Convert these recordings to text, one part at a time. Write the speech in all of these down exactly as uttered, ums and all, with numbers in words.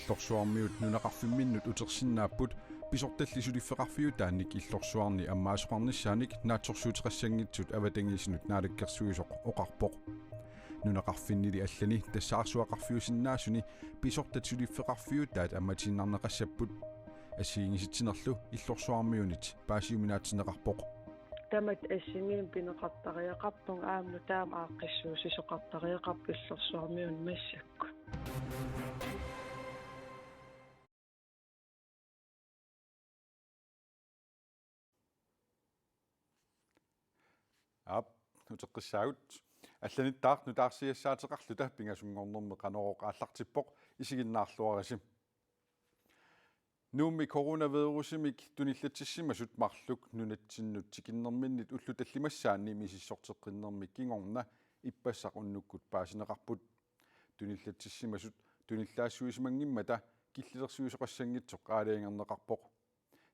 Illorsuarmiut nunaqarfimminnut utersinnaapput pisortalli suliffeqarfiutaannik illorsuarni ammaasoqarnissaanik naatsorsuuteqassanngitsut avatangiisinut naalakkersuisoq oqarpoq. Nunaqarfinnili allani tassaarsuaqarfiusinnaasuni pisortat suliffeqarfiutaat ammatiinnarneqassapput. Assigiinngisatsinerlu illorsuarmiunit paasiuminaatsinneqarpoq. Tamatta assingiimmik pineqartariaqarpunga aamma nutaamik aaqqissuussisoqartariaqarpoq illorsuarmiunit massakkut. Aap, uteqqissaagut. Allanittaaq nutaarsiassaateqarluta pingasunngornermi Qanorooq aallartippoq, isiginnaarluarisi. Nuummi coronavirusimik tunillatsissimasut marluk nunatsinnut tikinnerminnit ullut tallimassaanni misissorteqqinnermi kingorna ippassaq unnukkut paasineqarput. Tunillatsissimasut tunillaassuisimanngimmata killilersuisoqassanngitsoq aalajangerneqarpoq.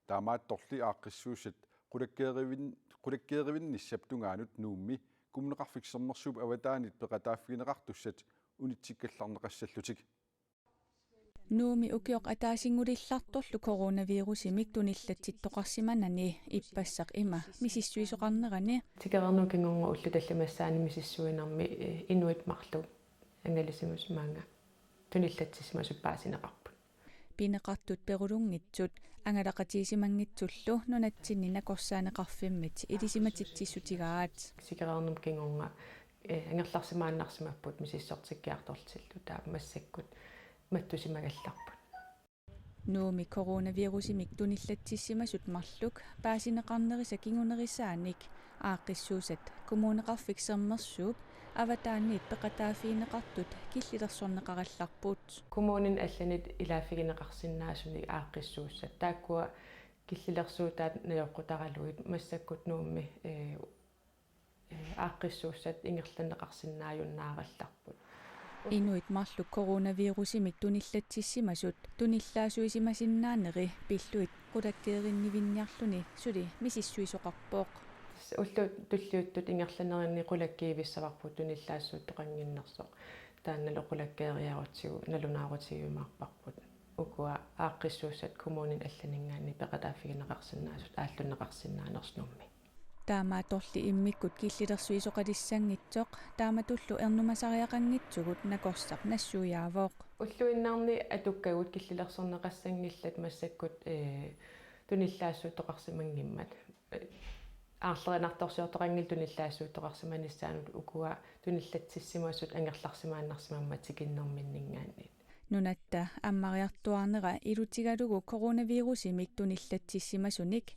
Taamaattorli aaqqissuussat qulakkeerivin-, qulakkeerivinnissap tungaanut Nuummi Kommuneqarfik Sermersuup avataanit peqataaffigineqartussat unitsikkallarneqassallutik. Nuummi ukioq ataasinnguullartorlu coronavirusimik tunillatsittoqarsimanani ippassaq ima misissuisoqarnerani. Tikereernerup kingorna ullut tallimassaanni misissuinermi, eh, inuit marluk angalasimasut maanga tunillatsissimasut paasineqarput. Pineqartut perulunngitsut angalaqatigisimanngittullu nunatsinni nakorsaaneqarfimmit ilisimatitsissutigaat. Tikereernerup kingorna, eh, angerlarsimaannarsimapput misissortikkiartortillu, taava massakkut mattusimagallarput. Nuummi coronavirusimik tunillatsissimasut marluk paasineqarnerisa kingunerisaanik aaqqissuussat Kommuneqarfik Sermersuup avataaniit peqataaffigineqartut killilersorneqarallarput. Kommuninit allanit ilaaffigineqarsinnaasunik aaqqissuussat taakkua killilersuutaat najoqqutaralugit massakkut Nuummi, eh, eh, aaqqissuussat ingerlanneqarsinnaajunnaarallarput. Inuit marluk coronavirusimik tunillatsissimasut tunillaassuisimasinnaaneri pillugit qulakkeerinnivinniarluni suli misissuisoqarpoq. Ullut tulliuttut ingerlanerini qulakkiivissavarput tunillaassuuttoqannginnersoq. Taannalu qulakkeeriarutsigu nalunaarutigiumaarparput. Ukua aaqqissuussat kommuninit allaninngaanniit peqataaffigineqarsinnaasut aallunneqarsinnaanersut Nuummi. Taamaattorli immikkut killilersuisoqalissanngitsoq taamatullu ernumasariaqanngitsugut nakorsaq nassuiaavoq. Ulluinnarni atukkagut killilersorneqassanngillat massakkut, eh, tunillaassuuttoqarsimanngimmat. Eh, aarlerinartorsiortoqanngilaq tunillaassuuttoqarsimanissaanut ukua tunillatsissimasut angerlarsimaannarsimammat tikinnerminninngaanniit. Nunatta ammariartuaarnera ilutigalugu coronavirusimik tunillatsissimasunik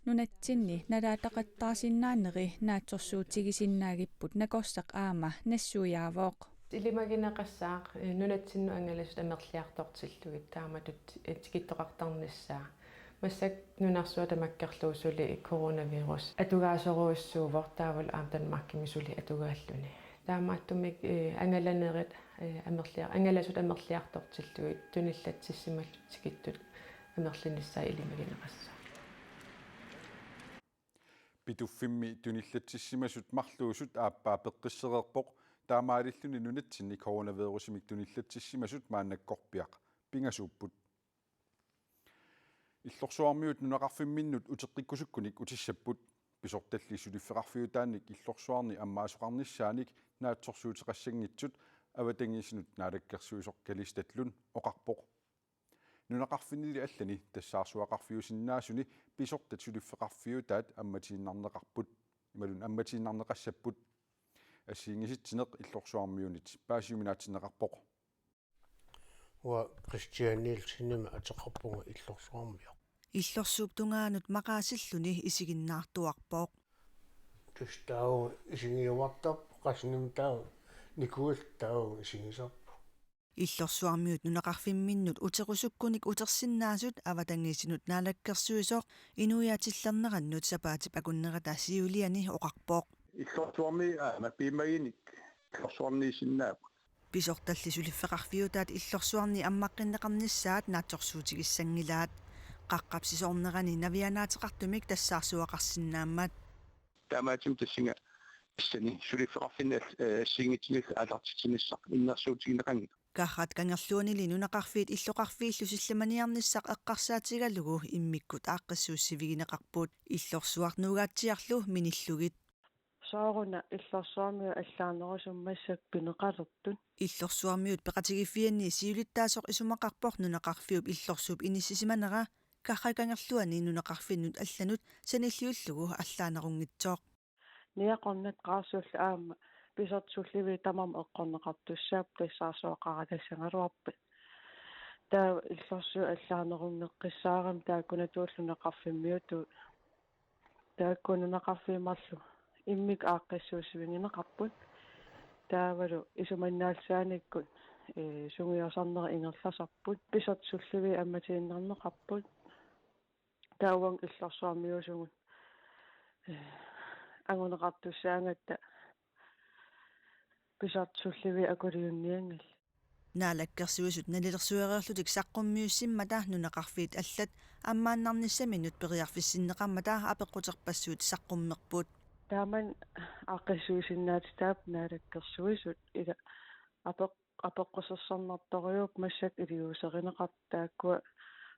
nunatsinni nalaataqattaarsinnaaneri naatsorsuutigisinnaagipput nakorsaq aamma nassuiaavoq. Ilimagineqassaaq, eh, nunatsinnut angalasut amerliartortillugit taamatut, eh, tikittoqartarnissaa. Massakkut nunarsuaq tamakkerlugu suli coronavirus atugaasorujussuuvoq taavalu aamma Danmarkimi suli atugaalluni. Taamaattumik, eh, angalanerit, eh, amerlia-, angalasut amerliartortillugit tunillatsissimasut tikittut amerlinissaat ilimagineqassaaq. Pituffimmi tunillatsissimasut marluusut aappaa peqqissereerpoq, taamaalilluni nunatsinni coronavirusimik tunillatsissimasut maannakkorpiaq pingasuupput. Illorsuarmiut nunaqarfimminnut uteqqikkusukkunik utissapput. Pisortalli suliffeqarfiutaannik illorsuarni ammaasoqarnissaanik naatsorsuuteqassanngitsut avatangiisinut naalakkersuisoq Kalistat Lund oqarpoq. Nunaqarfinnili allani tassaarsuaqarfiusinnaasuni pisortat suliffeqarfiutaat ammatiinnarneqarput, imaluunniit ammatiinnarneqassapput. Assigiinngisatsineq illorsuarmiunit paasiuminaatsinneqarpoq. Uanga Kristian Nielsenimik ateqarpunga illorsuarmioq. Illorsuup tungaanut maqaasilluni isiginnaartuarpoq. Tassa taava isigiuartarpoq, qassinik taava nikuillu taava isigisarpoq. Illorsuarmiut nunaqarfimminnut uterusukkunik utersinnaasut avatangiisinut naalakkersuisoq inuiaatillernerannut sapaatip akunnerata siuliani oqarpoq. Illorsuarmi aamma piumaginik illorsuarniisinnaavoq. Pisortalli suliffeqarfiutaat illorsuarni ammaqqinneqarnissaat naatsorsuutigissanngilaat. Qaqqap sisornerani navianaateqartumik tassaarsuaqarsinnaammat. Taamaattumik tassunga tassani suliffeqarfinni, eh, assigiinngitsunik aallartitsinissaq innersuutigineqanngilaq. Karrat Kangerluanili nunaqarfiit illoqarfiillu sillimaniarnissaq eqqarsaatigalugu immikkut aaqqissuussivigineqarput, illorsuaq Nuugaatsiarlu minillugit. Sooruna illorsuarmiut allaanerusumik massakkut pineqalertut. Illorsuarmiut peqatigiiffianni siulittaasoq isumaqarpoq nunaqarfiup illorsuup inissisimanera Karrat Kangerluani nunaqarfinnut allanut sanilliullugu allaanerunngitsoq. Niaqornat qaarsullu aamma pisortat sulliviit tamarmik eqqorneqartussaapput, tassaarsuaqarakassagaluarpat. Taava illorsuit allaanerunngeqqissaarami taakkunatuullu nunaqarfimmiutut. Taakku nunaqarfiit marluk immikkut aaqqissuussivigineqarput. Taavalu isumannaallisaanikkut, ee, sungiusarnerit ingerlasarput. Pisortat sulliviit ammatiinnarneqarput. Taava uanga illorsuarmiuusugut, ee, anguneqartussaagatta pisortat sulliviit akuliunnianngillat. Naalakkersuisut nalilersuereerlutik saqqummiussimmata nunaqarfiit allat ammaannarnissaminnut periarfissinneqarmata apeqquterpassuit saqqummerput. Taamani aaqqissuissinnaatitaapput Naalakkersuisut, ila apeq-, apeqqusersornartorujuupput massakkut iliuuserineqartut taakkua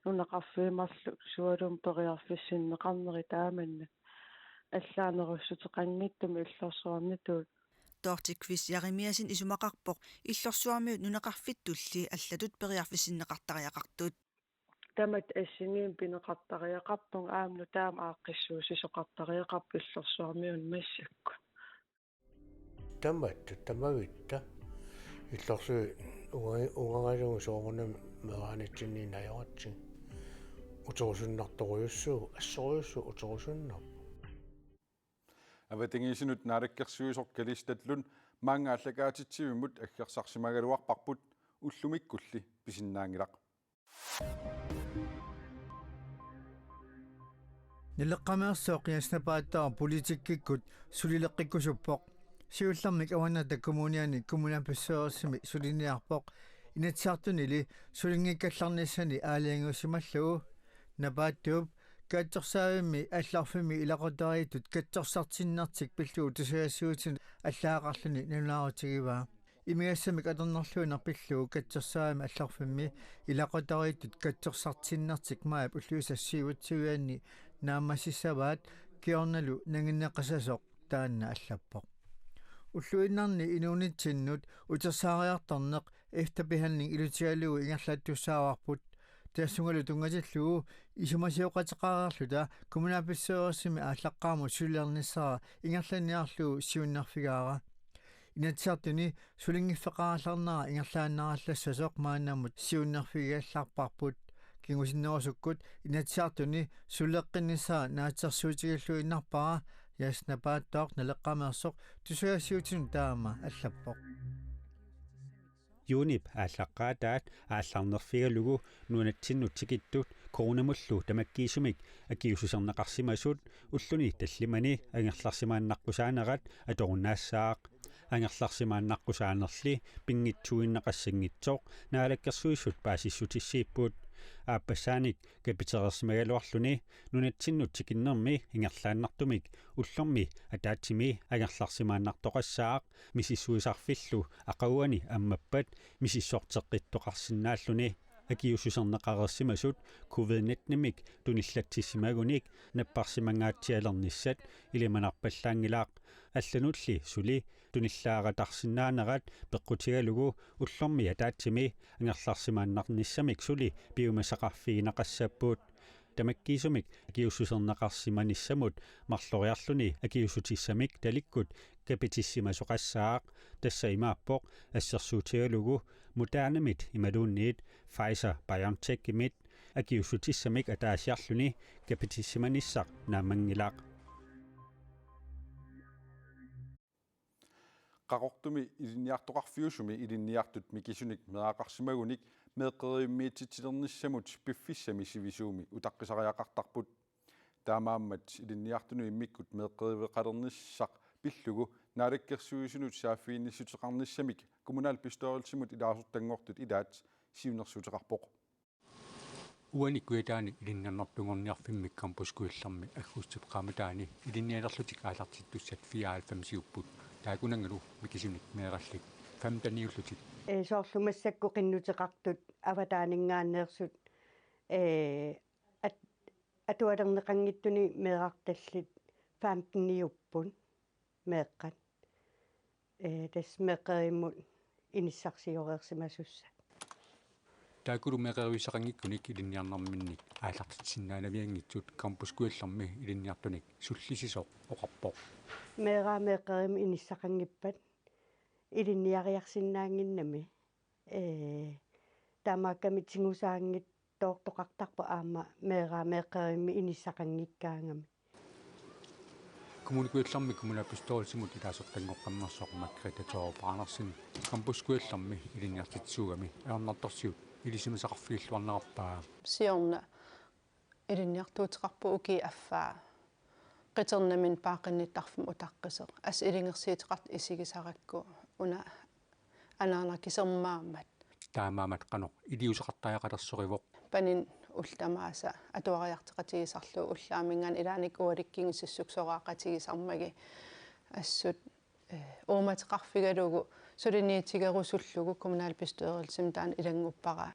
nunaqarfiit marluk sualummik periarfissinneqarnerit taamannak allaanerussuteqanngitsumik illorsuarnitut. Dorthe Kvist Jeremiassen isumaqarpoq illorsuarmiut nunaqarfittulli allatut periarfissinneqartariaqartut. Tamatta assigiimmik pineqartariaqarpunga, aamma nutaamik aaqqissuussisoqartariaqarpoq illorsuarmiunut massakkut. Tamatta, tamavitta. Illorsuit unga-, ungagalugu soorunami meeraanitsinniinnajoratsigit. Uterusunnartorujussuuvoq, assorujussuaq uterusunnarpoq. Avatangiisinut naalakkersuisoq Kalistat Lund maanga aallakaatitsivimmut aggersarsimagaluarparput, ullumikkulli pisinnaanngilaq. Naleqqameersoq Jens Napaattooq politikkikkut sulileqqikkusuppoq. Siullermik Avannaata Kommuniani kommunalbestyrelsimi suliniarpoq, Inatsisartunili sulinngikkallarnissani aalajangiussimallugu. Napaattuup katsorsaavimmi allorfimmi ilaqutariittut katsorsartinnertik pillugu tusagassiuutinut allaaqarluni nalunaarutigivaa. Imigassamik atornerluineq pillugu katsorsaavimmi allorfimmi ilaqutariittut katsorsartinnertik maajip ulluisa syvogtyveanni naammassissavaat, kingornalu nanginneqassasoq taanna allappoq. Ulluinnarni inuunitsinnut utersaariartorneq efterbehandling ilutigalugu ingerlattussaavarput. Tassungalu tunngatillugu isumasioqateqareerluta kommunalbestyrelsimi aallaqqaammut sulilernissara ingerlanniarlugu siunnerfigaara. Inatsisartuni sulinngiffeqarallarnera ingerlaannarallassasoq maannamut siunnerfigigallarparput. Kingusinnerusukkut Inatsisartuni suleqqinnissara naatsorsuutigiilluinnarpara. Jens Napaattooq Naleqqameersoq tusagassiuutinut taama allappoq. Juunip aallaqqaataat aallarnerfigalugu nunatsinnut tikittut coronamullu tamakkiisumik akiuussuserneqarsimasut ulluni tallimani angerlarsimaannaqqusaanerat atorunnaassaaq. Angerlarsimaannaqqusaanerli pinngitsuuinnaqassanngitsoq Naalakkersuisut paasissutissiipput. Aappassaanik kapitereersimagaluarluni nunatsinnut tikinnermi ingerlaannartumik ullormi ataatsimi angerlarsimaannartoqassaaq, misissuisarfillu aqaguani ammappat misissorteqqittoqarsinnaalluni. Akiuussuserneqareersimasut covid nitten-imik tunillatsissimagunik napparsimangaatsialernissat ilimanarpallaanngilaq. Allanulli suli tunillaaratarsinnaanerat peqqutigalugu ullormi ataatsimi angerlarsimaannarnissamik suli piumasaqarfigineqassapput. Tamakkiisumik akiuussuserneqarsimanissamut marloriarluni akiuussutissamik talikkut kapitissimasoqassaaq, tassa imaappoq assersuutigalugu Modernamit imaluunniit Pfizer-BioNTechimit. Akiuussutissamik ataasiarluni kapitissimanissaq naammanngilaq. Qaqortumi Ilinniartoqarfiusumi ilinniartut mikisunik meeraqarsimagunik meeqqerivimmiititsilernissamut piffissami sivisuumi utaqqisariaqartarput. Taamaammat ilinniartunut immikkut meeqqeriveqalernissaq pillugu Naalakkersuisunut saaffiginnissuteqarnissamik kommunalbestyrelsimut ilaasortanngortut ilaat siunnersuuteqarpoq. Uani Kujataani ilinnarnertunngorniarfimmi Campus Kujallermi aggustip qaammataani ilinnialerlutik aallartittussat fireoghalvfemsiupput, taakkunanngalu mikisunik meerallit. femteniullutik. Ee, soorlu massakkut qinnuteqartut avataaninngaanneersut, ee, at-, atualerneqanngitsuni meerartallit femteniupput meeqqat. Ee, tassa meeqqerivimmut inissarsioreersimasussat. Taakkulu meeqqerivissaqanngikkunik ilinniarnerminnik aallartissinnaanavianngitsut Campus Kujallermi ilinniartunik sullisisoq oqarpoq. Meeraq meeqqerivimmi inissaqanngippat ilinniariarsinnaannginnami. Ee, taamaakkami tigusaanngitsoortoqartarpoq aamma meeraq meeqqerivimmi inissaqanngikkaangami. Kommune Kujallermi kommunalbestyrelsimut ilaasortanngoqqammersoq Margrethe Thorup Andersen Campus Kujallermi ilinniartitsisuugami ajornartorsiut ilisimasaqarfigilluarnerarpaa. Siorna ilinniartuuteqarpoq ukiup affaa. Qiternamin paaqqinnittarfimmi utaqqisoq. Assut ilungersuuteqartut isigisarakku una anaanaga kisermaammat. Taamaammat qanoq iliuuseqartariaqalersorivoq. Panin ullut tamaasa atuariartoqatigisarlugu ullaaminngaanniit ilaanni ualikkinngu sissuksoraaqatigisarmagit assut, eh, uummateqarfigalugu suliniutigerusullugu kommunalbestyrelsimi taanna ilannguppara.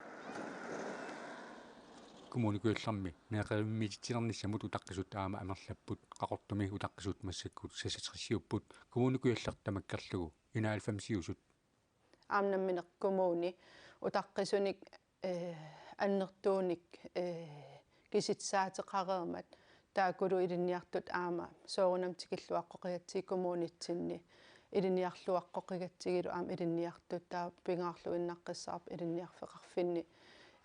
Kommune Kujallermi meeqqerivimmiititsilernissamut utaqqisut aamma amerlapput. Qaqortumi utaqqisut massakkut seksogtresiupput, Kommune Kujalleq tamakkerlugu enoghalvfemsiusut. Aamma nammineq kommuni utaqqisunik, eh, annertuunik, eh, kisitsisaateqareermat taakkulu ilinniartut aamma soorunami tikilluaqqoqigatsigit kommunitsinni ilinniarluaqqoqigatsigilu aamma ilinniartut taava pingaarluinnaqqissaarpoq ilinniarfeqarfinni,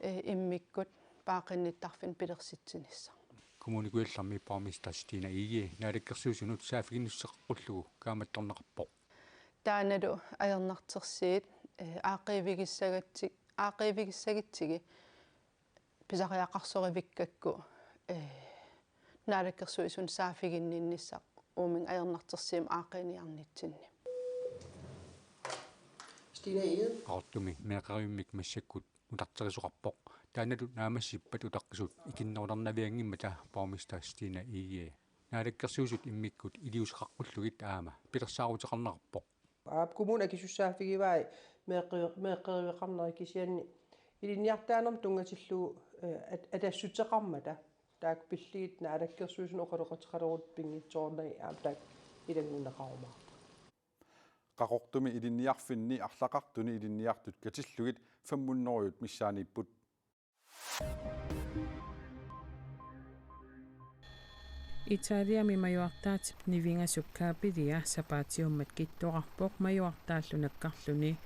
eh, immikkut paaqqinnittarfinni pilersitsinissaq. Kommune Kujallermi borgmester Stine Egede Naalakkersuisunut saaffiginnissuteqaqqullugu kaammattorneqarpoq. Taannalu ajornartorsiut, eh, aaqqiivigissagatsi-, aaqqiivigissagutsigit pisariaqarsorivikkakku, eh, Naalakkersuisunut saaffiginninnissaq uuminnga ajornartorsiummik aaqqiiniarnitsinni. Qaqortumi meeqqerivimmik massakkut nutarterisoqarpoq. Taannalu naammassippat utaqqisut ikinnerulernavianngimmata borgmester Stine Egede Naalakkersuisut immikkut iliuuseqaqqullugit aamma pilersaaruteqarnerarpoq. Aap, kommuni akisussaaffigaat meeqqe-, meeqqeriveqarneri kisianni ilinniartitaanermut tunngatillugu, eh, at-, atassuteqarmata. Taakku pillugit Naalakkersuisunut oqaloqateqalerutta pinngitsoornagit aamma taakku ilanngunneqarumaarput. Qaqortumi ilinniarfinni arlaqartuni ilinniartut katillugit fem hundrede missaaniipput. Italiami majuartaatip nivingasup Cabiria sapaatiummat kittorarpoq majuartaallu nakkarluni.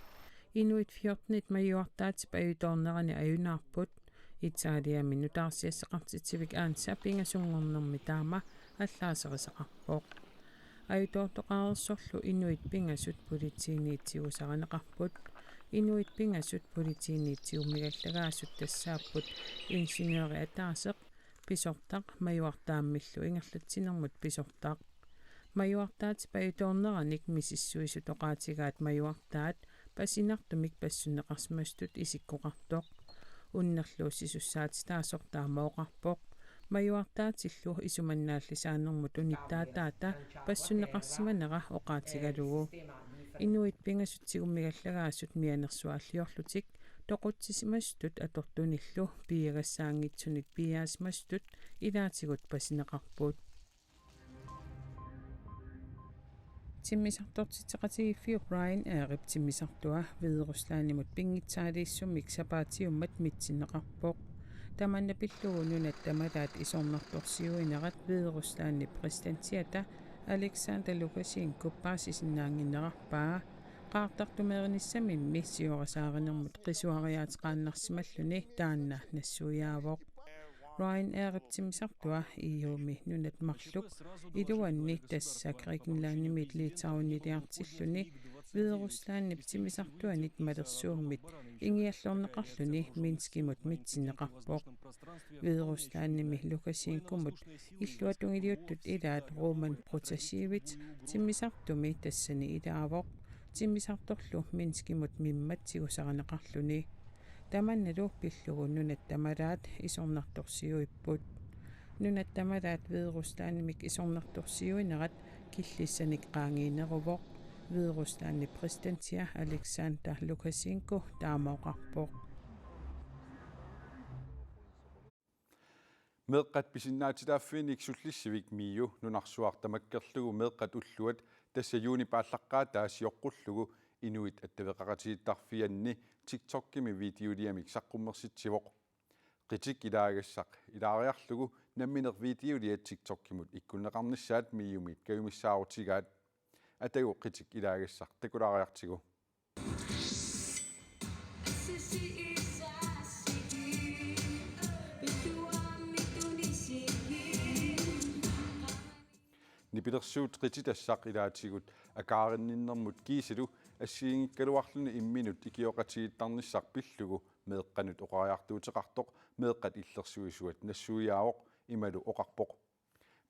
Inuit fjortenit majuartaatip ajutoornerani ajunaarput. Italiami nutaarsiassaqartitsivik ANSA pingasunngornermi taama allaaserisaqarpoq. Ajutoortoqareersorlu inuit pingasut politiinit tigusarineqarput. Inuit pingasut politiinit tigummigallagaasut tassaapput ingeniøri ataaseq, pisortaq majuartaammillu ingerlatsinermut pisortaq. Majuartaatip ajutoorneranik misissuisut oqaatigaat majuartaat pasinartumik passunneqarsimasutut isikkoqartoq. Unnerluussisussaatitaasoq taama oqarpoq. Majuartaatillu isumannaallisaanermut unittaataata passunneqarsimanera oqaatigalugu. Inuit pingasut tigummigallagaasut mianersuaalliorlutik toqutsisimasutut atortunillu piiagassaanngitsunik piiaasimasutut ilaatigut pasineqarput. Timmisartortitseqatigiiffiup Ryanairip timmisartua Hvideruslandimut pinngitsaaliissummik sapaatiummat mitsinneqarpoq. Tamanna pillugu nunat tamalaat isornartorsiuinerat Hvideruslandip præsidentiata Alexander Lukashenko paasisinnaannginnerarpaa. Qaartartumeerinissamimmi siorasaarinermut qisuariaateqaannarsimalluni taanna nassuiaavoq. Ryanairip timmisartua E U-mi nunat marluk iluanni tassa Grækenlandimiit Litaueniliartilluni Hvideruslandip timmisartuanit malersuummit ingiallorneqarluni Minskimut mitsinneqarpoq. Hvideruslandimi Lukashenkomut illuatungiliuttut ilaat Roman Protasevich timmisartumi tassani ilaavoq, timmisartorlu Minskimut mimmat tigusarineqarluni. Tamannalu pillugu nunat tamalaat isornartorsiuipput. Nunat tamalaat Hvideruslandimik isornartorsiuinerat killissanik qaangiineruvoq. Hvideruslandip præsidentia Alexander Lukashenko taama oqarpoq. Meeqqat pisinnaatitaaffiinik sullissivik MIO nunarsuaq tamakkerlugu meeqqat ulluat tassa juunip aallaqqaataa sioqqullugu inuit attaveqaqatigiittarfianni TikTokimi videoliamik saqqummersitsivoq. Qitik ilaagassaq ilaariarlugu nammineq videoliat TikTokimut ikkunneqarnissaat MIO-mi kajumissaarutigaat. Atagu qitik ilaagassaq takulaariartigu. Nipilersuut qititassaq ilaatigut akaarinninnermut kiisalu assigiinngikkaluarluni imminut ikioqatigiittarnissaq pillugu meeqqanut oqariartuuteqartoq meeqqat illersuisuat nassuiaavoq imalu oqarpoq: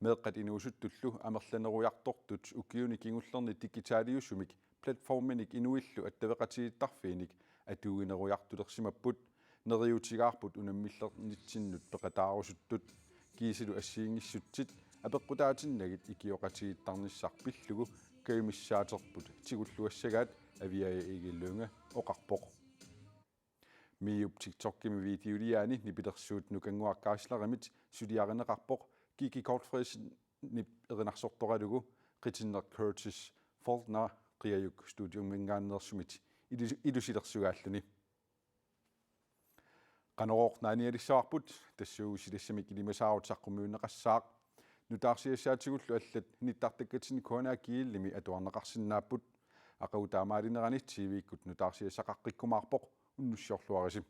Meeqqat inuusuttullu amerlanerujartortut ukiuni kingullerni digitaliusumik platforminik inuillu attaveqatigiittarfiinik atuinerujartulersimapput, neriuutigaarput unammillernitsinnut peqataarusuttut, kiisalu assigiinngissutsit apeqqutaatinnagit ikioqatigiittarnissaq pillugu kajumissaaterput tigulluassagaat, Aviaja Egede Lynge oqarpoq. MIO-p TikTokimi videoliaani nipilersuut Nukannguaq Geislerimit suliarineqarpoq Kiki Gottfriedsenip erinarsortoralugu qitinneq Curtis Faulkner Qiajuk Studiominngaanneersumit ilus-, ilusilersugaalluni. Qanorooq naanialissavarput, tassuugu silassamik ilimasaarut saqqummiunneqassaaq. Nutaarsiassaatigullu allat nittartakkatsinni K N R G L-imi atuarneqarsinnaapput. Aqagu taamaalinerani T V-kkut nutaarsiassaqaqqikkumaarpoq, unnussiorluarisi.